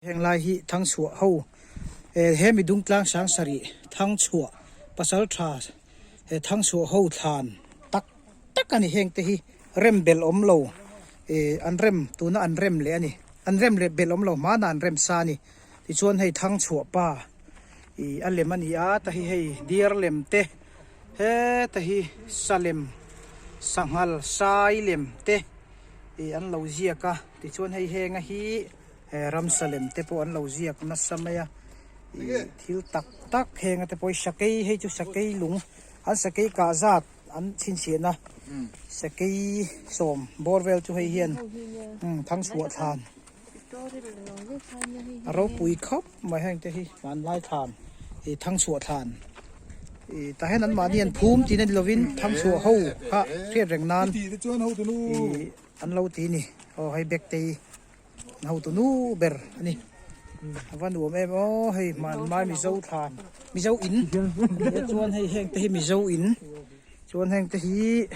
Heng lai hi Thangchhuah ho eh he midung tlang sang sarih Thangchhuah pasal tha he Thangchhuah ho thlan tak tak a ni heng te hi rem belh awm lo eh an rem tuna an rem leh a ni an rem leh belh awm lo hmanah an rem sa a ni tichuan hei Thangchhuah pa ih a lem a ni a ta hi hei deer lem te heta hi salem sanghal sai lem te ih an lo ziak a tichuan hei henga hi. He ramsa lem te pawh an lo ziak nasa mai a ih thil tak tak heng ate pawh hi sakei hei chu sakei lung an sakei kah zat an chhinchhiahna sakei sawm bawr vel chu hei hian thangchhuah thlan a ropui khawp mai heng te hi hmanlai thlan ih thangchhuah thlan ih tah hian anmahni an phum tihna ni lovin thangchhuah ho kha hriat reng nan ih an lo ti a ni aw hei bag te hi. Hotu nu ber a ni. A va nuam em aw hei hmanlai Mizo thlan Mizo in chuan hei heng te hi Mizo in chuan heng te hi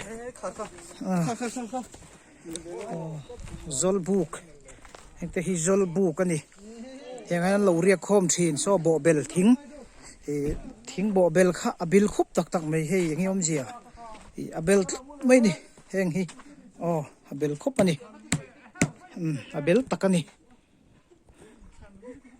Zawlbuk heng te hi Zawlbuk a ni. Heng hian an lo riak khawm thin saw bawhbel thing ih thing bawhbel kha a bil khup tak tak mai hei eng nge awmzia ih a bel tlat mai a ni heng hi aw a bel khup a ni. A bel tak a ni.